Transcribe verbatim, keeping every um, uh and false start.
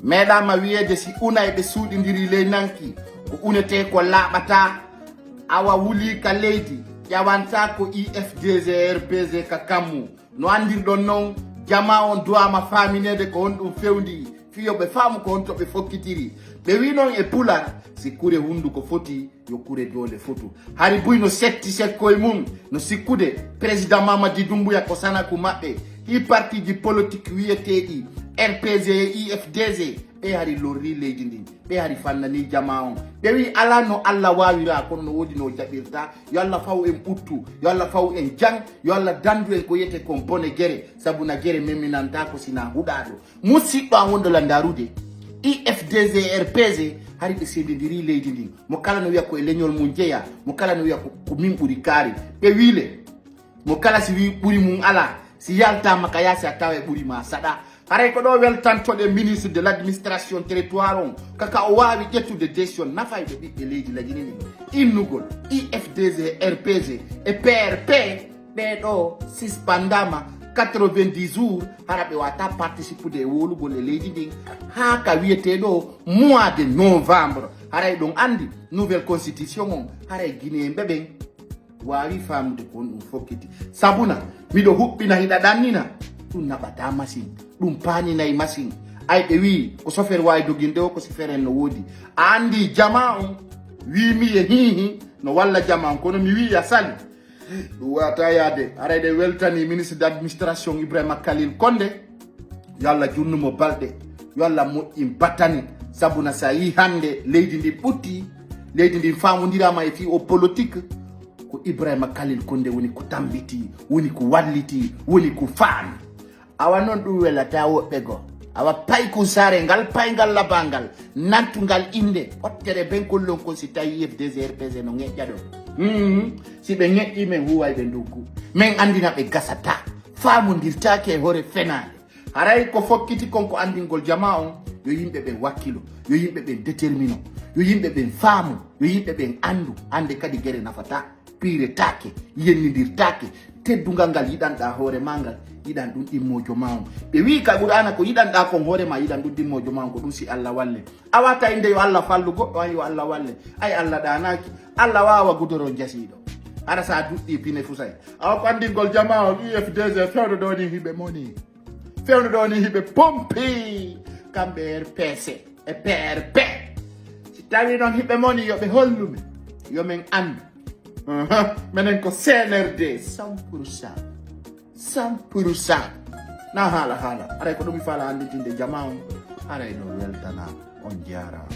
Meeɗaama wiyeede si unayɓe suuɗindiri ley nanki, ko unetee ko laaɓataa. Awa wulii ka leydi, ƴawantaa ko I F D G R P G ka kammu. No anndirɗon non, jamaa on duwaama faamineede ko honɗum fewndi, fii yo ɓe faamu ko honto ɓe fokkitiri. Ɓe wii non e Pular, si kure hunnduko foti, yo kure doole fotu. Hari buy no setti sekkoy mum, no sikkude Président Mamadi Doumbouya ko sanaku maɓɓe. Ɗi partiiji politik wiyeteeɗi R P G e I F D G, ɓe hari lorri leydi ndin, ɓe hari fannani jamaa on. Ɓe wii alaa no Alla waawira, kono no woodi no jaɓirta. Yo Alla faw en ɓuttu, yo Alla faw en jang, yo Alla dandu en ko yete kon bone gere, sabu na gere meminanta ko sina huɗaaɗo. Musidɗo an wonɗo la ndarude, I F D G R P G, hari ɓe sendindiri leydi ndin. Mo kala no wiya ko e leñol mum jeya, mo kala no wiya ko, ko min ɓuri kaari. Ɓe wii le, mo kala si wii ɓuri mum alaa, si yaltaama ka yaasi a tawa e ɓuri ma saɗa. Haray ko ɗo weltantoɗe ministre de l'administration territoire on, kaka o waawi ƴettude décision nafayɓe ɓiɓɓe leydi lajini ndin. Innugol I F D G R P G e P R P, ɓee ɗo sispandaama quatre-vingt-dix jours, hara ɓe wata participude e wowlugol e leydi ndin, haa ka wiyetee ɗo mois de novembre. Haray ɗon anndi nouvelle constitution on, haray Guinéen ɓe ɓen waawi faamude ko honɗum fokkiti. Sabuna, miɗo huɓɓina hiɗa ɗannina, ɗum naɓata masin, ɗum paaninay masin. Ay ɓe wii, ko sofeer waawi doginde o, ko sifeer en no woodi. A anndi jamaa on, wii mi e hiihi, no walla jamaa on, kono mi wii a sali. Ɗum wata yaade, haray ɗe weltani ministre d'administration Ibrahima Khalil Condé, yo Alla junnu mo balɗe, yo Alla moƴƴin battane, sabuna sa yii hannde leydi ndin ɓutti, leydi ndin faamondiraama e fii o politique, ko Ibrahima Khalil Condé woni ko tambiti, woni ko walliti, woni ko faami. Awa non ɗum welata woɓɓe goo. Awa paykun saare ngal, payngal labangal, nantungal innde, ɓottere ben kollon kon si tawi I F D G R P G no ŋeƴƴa ɗon. Mhm. Si ɓe ŋeƴƴi men huway ɓe nduggu. Men anndina ɓe gasata, faamondirtaake e hoore fenaande. Haray ko fokkiti kon ko anndingol jamaa on, yo yimɓe ɓen wakkilo, yo yimɓe ɓen détermino, yo yimɓe ɓen faamu, yo yimɓe ɓen anndu, annde kadi gere nafata, piiretaake, yennindirtaake, teddungal ngal yiɗanɗaa hoore maa ngal, yiɗan ɗum ɗimmoojo maa on. Ɓe wii ka Qur'aana ko yiɗanɗaa kon hoore maa, yiɗan ɗum ɗimmoojo maa on, ko ɗum si Alla walle. A wata innde yo Alla fallu goɗɗo, an yo Alla walle. Ay Alla ɗaanaaki, Alla waawa gudoro jasiiɗo. Hara sa duɗɗii pine fusay. Awa ko anndingol jamaa on, U F D G fewndo ɗo ni hiɓe moni. Fewndo ɗo ni hiɓe pompi. Kamɓe R P C e P R P. Si tawi noon hiɓe moni yo ɓe hollu men. Yo men anndu. Aha, menen ko C N R D cent pour cent. Cent pour cent. Na haala haala. Haray ko ɗum mi faala annditinde jamaa on. Haray no weltana. On jaaraama.